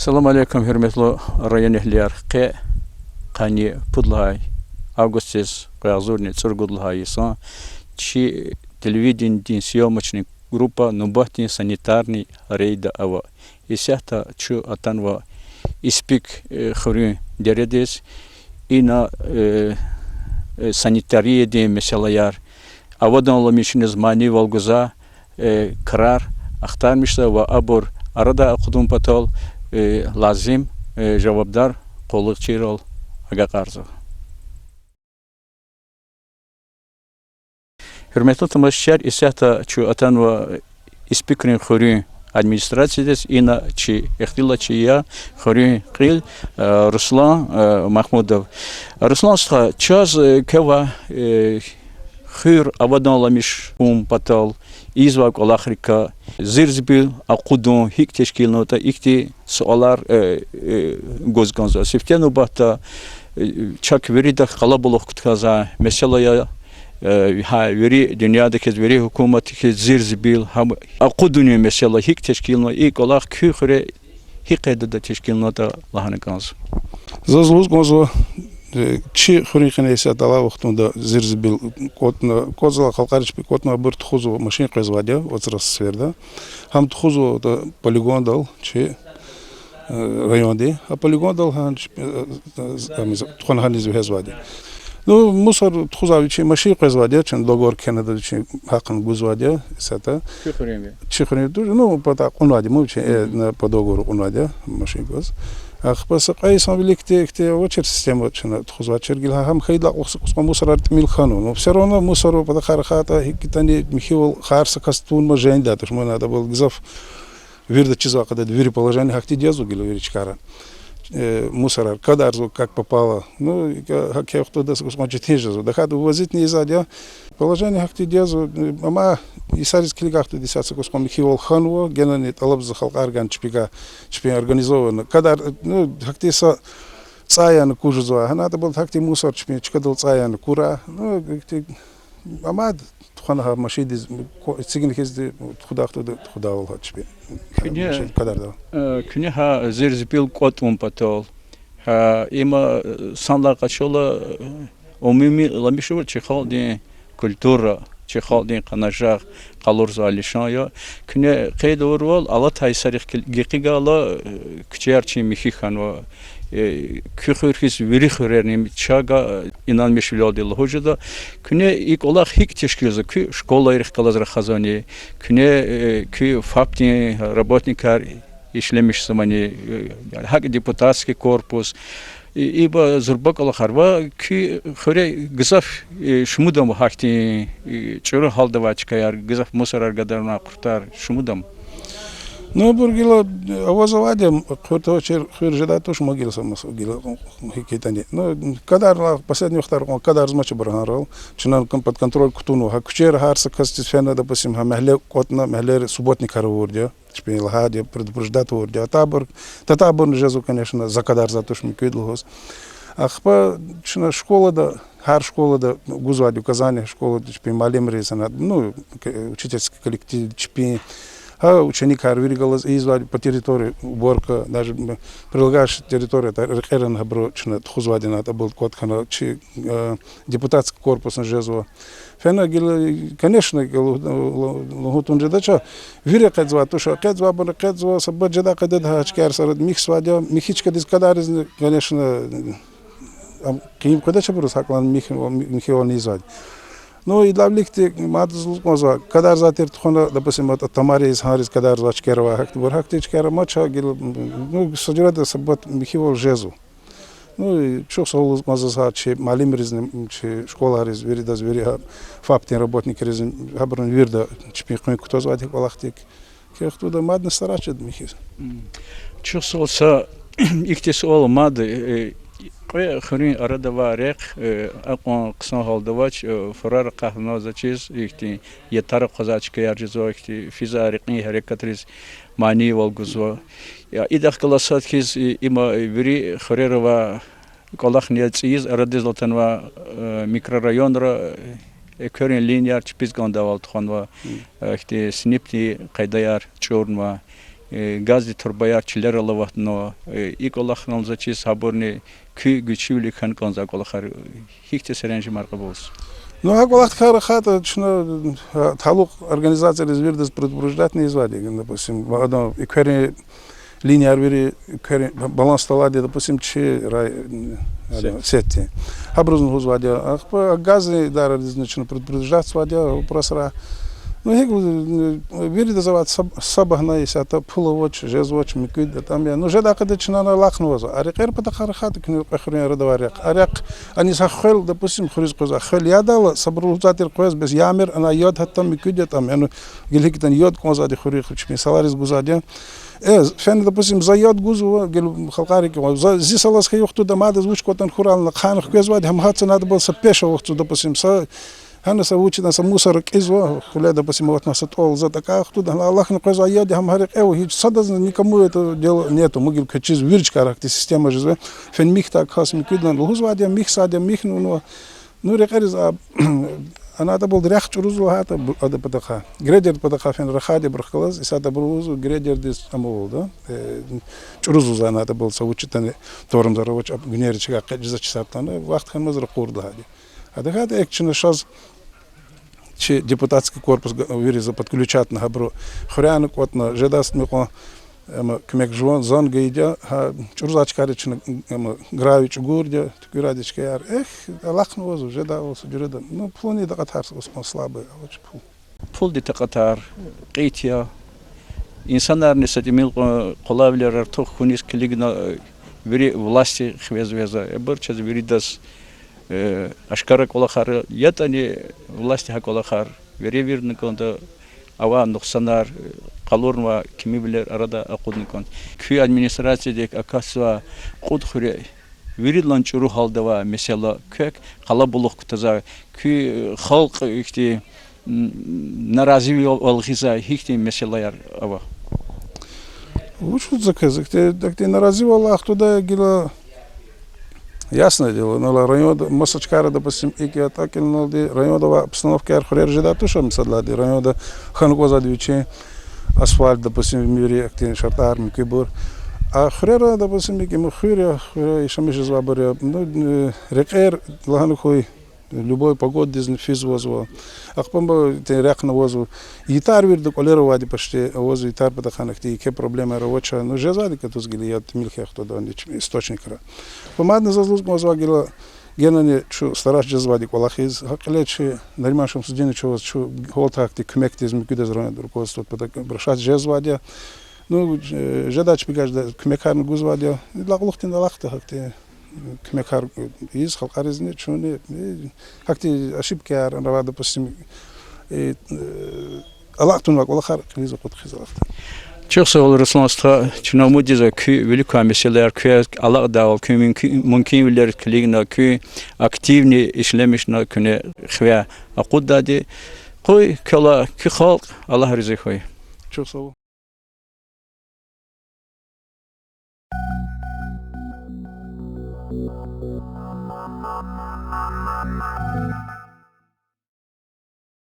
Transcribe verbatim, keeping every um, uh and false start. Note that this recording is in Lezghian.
Салам алейкум, гьуьрметлу районэгьлияр. Къе къанни пуд лагьай августдиз кьве агъзурни цӀуругуд лагьай йисан чи телевиденидин съёмочный группа нубатдин санитарный рейдда ава. Исятда чун атанва Испик, э, хуьруьн дередиз, ина, э, э, санитариядин месэлаяр, аваданламишуниз манийвал гузвай, э, крар ахтармишзава ва абур арадай акъудун патал, э, лазим, э, жавабдар къуллугъчийрал агакьарзава. Гьуьрметлу тамашачияр, исятда чун атанва Испикрин хуьруьн администрациядиз, ина чи ихтилатчи я хуьруьн кьил, э, Руслан, э, Махмудов. Руслан стха, чаз, э, квевай, э, хуьр аваданламишун патал ийизвай кӀвалахрикай, зирзибил акъудун гьикӀ тешкилнаватӀа, ихьтин суалар, э, э, гуз кӀанзава. Сифте нубатда, э, чак виридахъ къалабулух кутазвай месэла я, э, гьа вири дуьньяда хьиз, вири гьукуматда хьиз зирзибил, гьам акъудунин месэла гьикӀ тешкилнава, и кӀвалах куь хуьре гьи къайдада тешкилнаватӀа лагьана кӀанзава. Заз лугьуз кӀанзава, э, чи хуьруьн къене исятда алай вахтунда зирзибил кӀватӀна, кӀватӀзавайла халкьари чпи кӀватӀна, абур тухузва, машин къвезвайди я вацрас сферда. Гьам тухузва полигондал чи, э, районди. А полигондал гьа, э, э, э, тухвана гьаниз вегьезвайди. Ну, мусор тухузвай вичин машин къвезвайди я, чна договор кхьенвайди я, вичин гьахъни гузвайди я исятда. Чи хуьруьнви? Чи хуьруьнви туш, ну, пата кьунвайди я, му вичин, э, на, по договору кьунвайди я машин гваз. Ахпа са кьве йисан виликди ихьтин авачир система чна тухузвачир, гила гьам хьайидалай кьулухъ са кӀус кьван мусорар тӀимил хьанва. Ну, всё равно мусор патахъай рахайтӀа, гьикӀ ятӀани михьивал харса кас тунмаз жендайди туш, мад ада бал гзаф вирида чизвай кьадар вири положение гьахьтинди язва гила вири чкайра. Э, мусорар кадарзава как попало. Ну, ика, гьа квехъ тухуда са кӀус кьван четин жезва. ТахьайтӀа вывозитни ийизвайди я. Положение гьахьтинди язва, э, амма йисариз килигайди туш, исятда са кӀус кьван михьивал хьанва, генани тӀалабзава халкьарган чпикай, чпин организованно. Кадар, ну, гьахьтин са цӀай яна кужзава. Гьана ада бал гьахьтин мусор чпин чкадал цӀай яна курай. Ну, гьахьтин Амма тухвана гьа машиндиз, ко-, эцигна хьизди тухудайди тухудайвал гьа чпи. Куьне, машин кадарда. Э, куьне гьа зирзибил кӀватӀун патал, гьа има, э, санлай къачурла, э, умумиламишзава чи халкьдин культура, чи халкьдин къанажагъ къалурзавай лишан я. Куьне къейд авурвал, алатай йисарихъ кил-, гекъигайла, э, куьчеяр чин михьи хьанва. Э, куь хуьр хьиз вири хуьрерни чага, э, инанмишвилелди лугьуз жеда. Куьне и кӀвалах гьикӀ тешкилзава? Куь школайрихъ галаз рахазвани? Куьне, э, куь ФАПдин работникар ишлемишзавани? Э, гьакӀ депутатский корпус. И, ибур зурба кӀвалахар ва куь хуьре гзаф, э, шумуд ама гьахьтин, э, чӀуру гьалда авай чкаяр, гзаф мусорар гадарнавай къуртар шумуд ама? Ну, абур гила, э, аваз авайди я, къуртачир хуьр жедай туш, ма гила са мус-, гила, гьикӀ ятӀани. Ну, кадарна последний вахтара кьван кадарзамач абур гьанрал. Чна кон-, под контроль кутунва. Гьа куьчейра гьар са касдиз фена, допустим, гьа мягьле кӀватӀна, мягьлейра субботникар авурди я. Чпин лагьайди я, предупреждать авурди я. Атайбур, татайбурни жезва, конечно, за кадарзавай туш, муькуьд лугьуз. Ахпа чна школада, гьар школада гузвайди указание школада чпин муаллимриз, ну, к-, учительский коллектив чпин, гьа ученикар вири галаз ийизвайди по территории уборка, даже, м, прилегающая территория, та рекьерани гьабуру чна тухузвайди я, атӀа бал кӀватӀ хьана чи, э, депутатский корпусни жезва. Фена гила, конечно, гила лугьун тун жедач, вири къвезвай туш, къвезвайбурни къвезва, са баз жедай къайдада гьа чкаяр сарад михьзавайди я, михьи чкадиз кадаризни, конечно, ам, къимет къведач абуруз, гьакӀ лагьана михь-, михьивални ийизвайди. Ну, идалай виликди мад заз лугьуз кӀанзава, кадарзавай тир тухвана, допустим, ат-, тамариз, гьариз кадарзавай чкаяр авай, гьахьтинбур, гьахьтин чкаяр амач, гила, ну, са жуьреда са баз михьивал жезва. Ну, и чухсагъул лугьуз кӀанзава заз гьа чи муаллимризни, чи школайриз, виридаз, вири гьа ФАПдин работникриз, гьабурун вирида чпин къуьн кутазвайди я кӀвалахдик. Квехъ тухуда мадни стараться жеда михьиз. Чухсагъул, са ихьтин суал мад, э, кьве хуьруьн арада авай рехъ, э, акьван хъсан гьалда авач, э, фурар акъатнавзавачиз, ихьтин ятар акъвазай чкаяр жезва, ихьтин физвай рекьин гьерекатриз манийвал гузва. Я, идахъ галаз сад хьиз, и-, има вири хуьрера авай кӀвалахни я цӀийиз, арадиз атанвай, э, микрорайонра, э, экверин линияр чпиз кӀандайвал тухванва, э, ихьтин СНИП-дин къайдаяр чӀурнава. э, газдин турбаяр чилерал аватнава, э, и кӀвалахрални заз чиз гьабурни куь гуьзчивилик хьана кӀанзава а кӀвалахар, гьихьтин серенжемар кьабулзава? Ну, гьа кӀвалахдикай рахайтӀа, чна, э, талукь организацияриз виридаз предупреждать ийизвайди, допустим, адан экверин линияр вири экверин балансда алайди, допустим, чи рай-, сеть. Сетьдин. Гьабурузни лугьузвайди я. Ахпа газдин идарайризни чна предупреждать ийизвайди я вопросра. Ну, гьикӀ, виридаз авайди са, са багьна исятда: пул авач, жезвач, муькуьди ятӀа ам я. Ну, жедай къайдада чна ана алахънавазва. А рекьер патахъай рахайтӀа, куьне кьве хуьруьн арада авай рехъ. А рехъ, аниз гьа хвел, допустим, хуьруьз къвезва. А хвел ядайла, сабурлу лугьузвай тир къвез, бес ямир, ана яд гьатда, муькуьди ятӀа ам я. Ну, гила гьикӀ ятӀани яд кӀанзавайди хуьруьхъ, чпин йисалариз гузвайди я. Э, фена, допустим, за яд гузва, гила халкьари кӀан, за зи йисалаз хьайи вахтунда мадаз вуч кӀватӀани хьурай лагьана хквезвайди, гьам гьа цана ада бал са пеш авахьзава, допустим, са, гьана са вуч ятӀани са мусор кьазва, хвеле, допустим, аватна са тӀвал, за тӀакай вахтунда, гьана алахъна къвезвай яд я, гьам гьа рекье ава, гьич садазни никому это дело нету, мугил квез чиз вири чкайра гьахьтин система жезва, фена михьдай кас муькуьдани лугьузвайди я, михьзавайди я, михьнава. Ну, рекьериз а, ана ада бал рехъ чӀурузва лагьайтӀа, бу-, ада патахъай. Грейдер патахъай фена рахайди абурухъ галаз, исятда абуру лугьузва грейдердиз амукьда, э, чӀурузва ана ада бал, са вуч ятӀани тӀварумзар авач, а гуьнерин чка экъечӀзавач исятда, вахт хьанмаз ракъурда лагьайди. Адахъ хьайитӀа, экв чна шаз чи депутатский корпус г-, вири за подключатьна гьабуру, хуьряйни кӀватӀна, жедай са мукьва, ама, куьмек жуван, зун гайиди я, гьа чӀурузвай чкайра чна, ама, гравий чӀугурди я, туькӀуьрайди я чкаяр. Эхь, алахънавазва, жедайвал са жуьреда. Ну, пулунин такьатар слабый, авач пул. Пулдин такьатар кьит я. Инсанарни са тӀимил кьу-, къулайвилер артух хьуниз килигна, вири власти хивезва за. Абур чаз виридаз, э, ашкара кӀвалахар ятӀани, власти гьа кӀвалахар веревирна кӀанда, авай нукьсанар, э, къалурнавай кимивилер арада акъудна кӀанда. Куь администрациядик акатзавай кьуд хуьре виридалай чӀуру гьалда авай месэла, квек къалабулух кутазвай, куь, э, халкь ихьтин, м, наразивал гъизвай гьихьтин месэлаяр ава? Вучиз за квез ихьтин, ихьтин наразивал ахтуда гила? Ясное дело, ну, ла районда маса чкайра, допустим, икӀ я, тӀакӀ я, налди районда авай обстановкаяр хуьрера жедай туш, ам садлагьана районда хьана кӀанзавайди вичин асфальт, допустим, муьгьуьрин ихьтин шартӀар, муькуьбур. А хуьрера, допустим, икӀ я, им хуьр я, хуьре яшамиш жезвайбур я, ну, э, рекьер лагьана хьуй, любой погодадизни физвазва. Ахпа ма тир рехъ авазва. Йитар вирида кӀвалера авайди почти авазва, йитар патахъай ихьтин еке проблемаяр авач. Ну, жезвайди катуз гила яд тӀимил хьайи вахтунда, ани чи источникра. Ахпа мадни заз лугьуз кӀанзава гила, генани чун стараться жезвайди кӀвалахиз. Гьа кьиле чи Нариман Шамсудинович аваз, чун гьалтна ихьтин куьмекдиз, муькуьдаз район руководствода патахъай обращаться жезвайди я. Ну, э, жедай чпивай жедай куьмекарни гузвайди я. Идалай кьулухъди алахъда гьахьтин куьмекар ийиз халкьаризни, чунни, э, гьахьтин ошибкаяр авай, допустим, э, э, алакьнавай кӀвалахар кьилиз акъуд хьиз алахъда. Чухсагъул, Руслан стха, чна умуд ийизва куь вилик квай месэлаяр квез алакьдайвал, куь мумкин-, мумкинвилериз килигна, куь активный ишлемишна куьне хиве акъуддайди. Къуй квелай куь халкь, Аллагь рази хьуй. Чухсагъул.